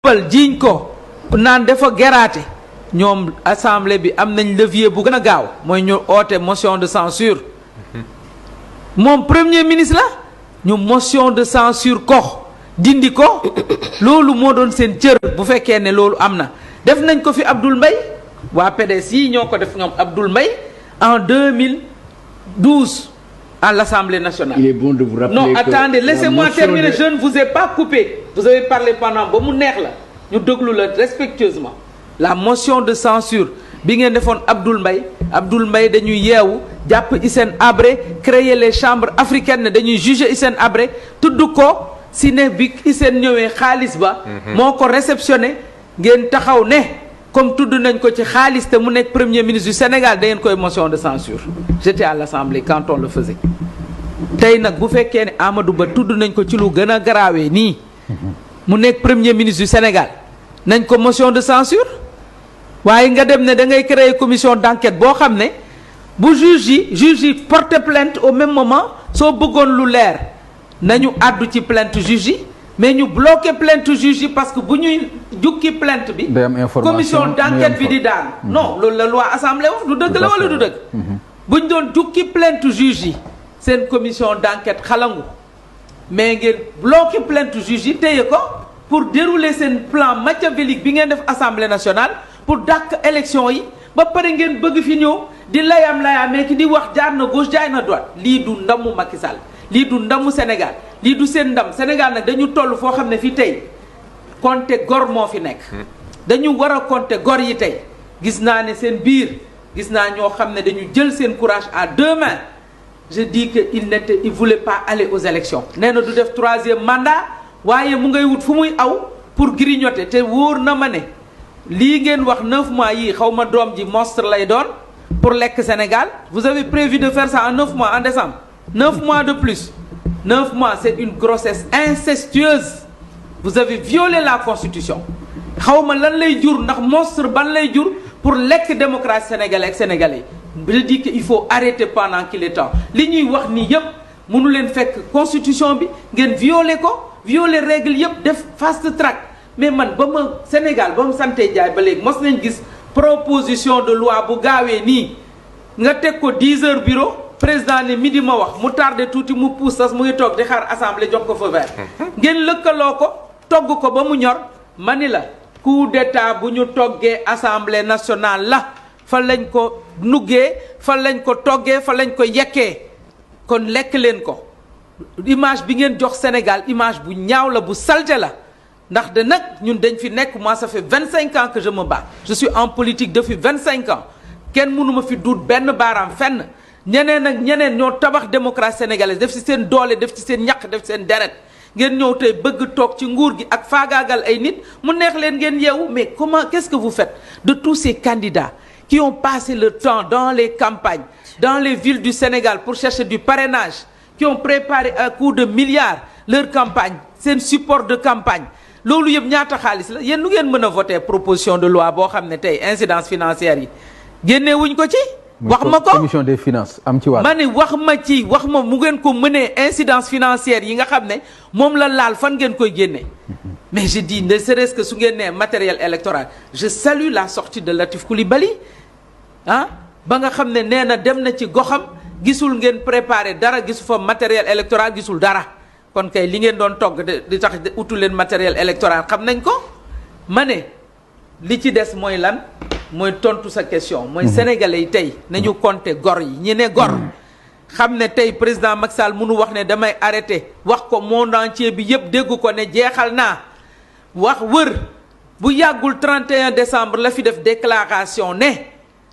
ëppal jiiñ ko naan dafa geraate ñoom assemblée bi am nañ levier bu gën a gaaw mooy ñu oote motion de censure moom premier ministre la ñu motion de censure ko dindi ko loolu moo doon seen cër bu fekkee ne loolu am na def nañ ko fi Abdoul Mbaye waa PDS yi ñoo ko def ñoom Abdoul Mbaye en 2012 à l'Assemblée nationale. Il est bon de vous rappeler non attendez laissez-moi terminer de... je ne vous ai pas coupé vous avez parlé pendant ba mu neex la ñu déglu la respectueusement la motion de censure bi ngeen defoon Abdoul Mbaye dañuy yeewu jàpp Hissène Habré créer les chambres africaines ne dañuy juger Hissène Habré tudd ko si ne bi Hissène ñëwee xaalis ba moo ko réceptionné ngeen taxaw ne comme tudd nañ ko ci xaalis te mu nekk premier ministre du Sénégal da ngeen koy motion de censure j'étais à l'Assemblée quand on le faisait tey nag bu fekkee ne Amadou Ba tudd nañ ko ci lu gën a garaawee nii mu nekk premier ministre du Sénégal nañ ko motion de censure waaye nga dem ne da ngay créer commission d'enquête boo xam ne bu juge yi porter plainte au même moment soo bëggoon lu leer nañu àddu ci plainte juge yi mais ñu bloqué plainte juge yi parce que bu ñuy jukki plainte bi commission d'enquête bi di daan non loolu la loi assemblée wax du dëgg la wala du dëgg bu ñu doon jukki plainte juge yi seen commission d'enquête xalangu mais ngeen bloqué plainte juge yi téye ko pour dérouler seen plan machiavélique bi ngeen def assemblée nationale pour dàq élection yi ba pare ngeen bëgg fi ñëw di layam-layaamee ki di wax jaar na gauche jaay na droite lii du ndamu Macky Sall lii du ndamu Sénégal lii du seen ndam Sénégal nag dañu toll foo xam ne fii tey compter gor moo fi nekk dañu war a compter gor yi tey gis naa ne seen biir gis naa ñoo xam ne dañu jël seen courage à deux mains je dis que il voulait pas aller aux élections nee na du def troisième mandat waaye mu ngay wut fu muy aw pour grignoter te wóor na ma ne lii ngeen wax 9 mois yii xaw ma doom ji monstre lay doon pour lekk Sénégal vous avez prévu de faire ça en 9 mois en décembre 9 mois de plus 9 mois c'est une grossesse incestueuse vous avez violé la constitution xaw ma lan lay jur ndax monstre ban lay jur pour lekk démocratie sénégalaise ak sénégalais je dis que il faut arrêter pendant qu'il est temps li ñuy wax nii yëpp mënu leen fekk constitution bi ngeen violer règle yëpp def fast track mais man ba ma Sénégal ba mu santee jaay ba léegi mos nañ gis proposition de loi bu gaawee nii nga teg ko 10 heures bureau président ne midi ma wax mu tardé tuuti mu pousse sas mu ngi toog di xaar assemblée jox ko feu vert ngeen lëkkaloo ko togg ko ba mu ñor ma ni la coup d'état bu ñu toggee assemblée nationale la fa lañ ko nuggee fa lañ ko toggee fa lañ ko yekkee kon lekk leen ko image bi ngeen jox Sénégal image bu ñaaw la bu salte la ndax de nag ñun dañ fi nekk moi ça fait 25 ans que je me bats je suis en politique depuis 25 ans kenn mënu ma fi duut benn baaraam fenn ñeneen ak ñeneen ñoo tabax démocratie sénégalaise def ci seen doole def ci seen ñaq def ci seen deret ngeen ñëw tey bëgg toog ci nguur gi ak faagaagal ay nit mu neex leen ngeen yeewu mais comment qu'est-ce que vous faites de tous ces candidats qui ont passé le temps dans les campagnes dans les villes du Sénégal pour chercher du parrainage qui ont préparé à coups de milliards leur campagne seen support de campagne loolu yëpp ñaata xaalis la yéen nu ngeen mën a voter proposition de loi boo xam ne tey incidence financière yi génnee wuñ ko ci wax ma ko commission des finances am ci wàll ma ne wax ma mu ngeen ko mënee incidence financière yi nga xam ne moom la laal fan ngeen koy génnee mais je dis ne serait-ce que su ngeen nee matériel électoral je salue la sortie de Latif Coulibaly ba nga xam ne nee na dem na ci goxam gisul ngeen préparé dara gisu fa matériel électoral gisul dara kon kay li ngeen doon togg di tax utu leen matériel électoral xam nañ ko ma ne li ci des mooy lan mooy tontu sa question mooy sénégalais yi tey nañu compter gor yi ñi ne gor xam ne tey président Macky Sall mënu wax ne damay arrêté wax ko monde entier bi yëpp dégg ko ne jeexal naa wax wër bu yàggul 31 décembre la fi def déclaration ne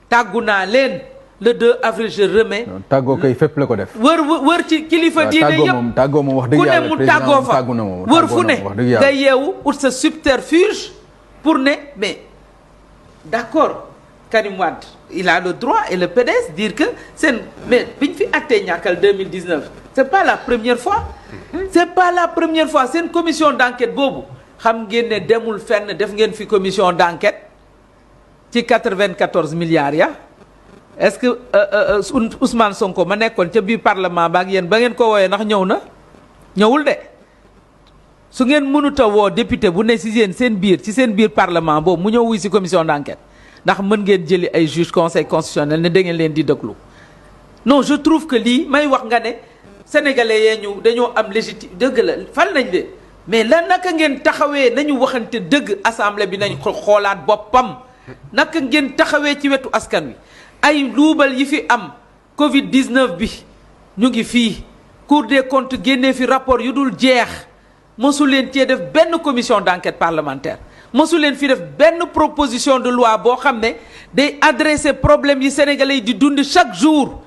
tàggu naa leen le 2 avril je remets. tàggoo koy fépp la ko def. wër ci kilifa diine yëpp tàggoo moom wax dëgg yàlla ku ne mu tàggoo fa wër fu ne nga yeewu ut sa subterfuge pour ne mais d'accord Karim Wade il a le droit et le PDS dire que seen mais biñ fi attee ñàkkal 2019 c'est pas la première fois. c'est pas la première fois seen commission d'enquête boobu xam ngeen ne demul fenn def ngeen fi commission d'enquête ci 94 milliards ya. est-ce que Ousmane Sonko ma nekkoon ca biir parlement ba ak yéen ba ngeen ko wooyee ndax ñëw na ñëwul de su ngeen mënut a woo député bu ne si seen biir parlement boobu mu ñëw wuy si commission d'enquête ndax mën ngeen jëli ay juge conseil constitutionnel ne da ngeen leen di déglu non je trouve que lii may wax nga ne sénégalais yee ñu dañoo am légitime dëgg la fal nañ leen mais la naka ngeen taxawee nañu waxante dëgg assemblée bi nañ xoolaat boppam naka ngeen taxawee ci wetu askan wi ay luubal yi fi am Covid 19 bi ñu ngi fii Cour des comptes génnee fi rapport yu dul jeex mosu leen cee def benn commission d'enquête parlementaire mosu leen fi def benn proposition de loi boo xam ne day adresser problème yi sénégalais yi di dund chaque jour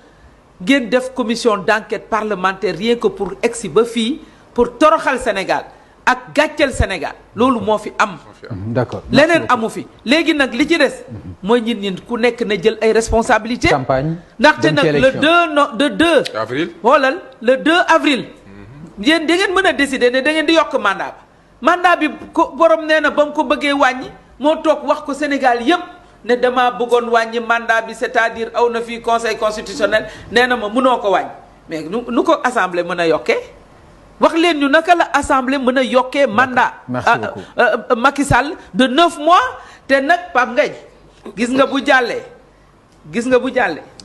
ngeen def commission d'enquête parlementaire rien que pour egsi ba fii pour toroxal Sénégal ak gàcceel Sénégal loolu moo fi am. d'accord leneen amu fi léegi nag li ci des mooy ñin ku nekk na jël ay responsabilités. campagne ndaxte nag le 2 avril xoolal le 2 avril. yéen da ngeen mën a décider ne da ngeen di yokk mandat bi ko borom nee na ba mu ko bëggee wàññi moo toog wax ko Sénégal yépp ne dama bëggoon wàññi mandat bi c'est-à-dire aw na fii conseil constitutionnel nee na ma mënoo ko wàññi mais nu ko assemblée mën a yokkee wax leen ñu naka la assemblée mën a yokkee mandat Macky Sall de 9 mois te nag Pape Ngagne gis nga bu jàllee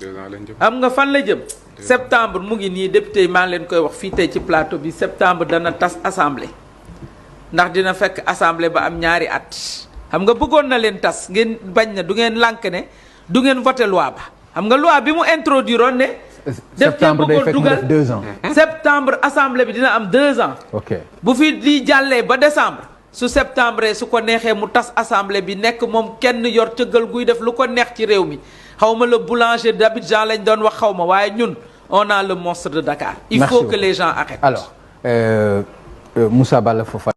2 ans lañ jëm am nga fan la jëm septembre mu ngi nii député yi maa ngi leen koy wax fii tey ci plateau bi septembre dana tas assemblée ndax dina fekk assemblée ba am ñaari at xam nga bëggoon na leen tas ngeen bañ na du ngeen lànk ne du ngeen voté loi ba xam nga loi bi mu introduire ne septembre day fekk mu def 2 ans septembre assemblée bi dina am 2 ans ok bu fi lii jàllee ba décembre su septembre su ko neexee mu tas assemblée bi nekk moom kenn yor cëggal guy def lu ko neex ci réew mi xawma le boulanger d'Abidjan lañ doon wax xawma waaye ñun on a le monstre de Dakar il faut que les gens arrêtent alors Moussa Balla Fofana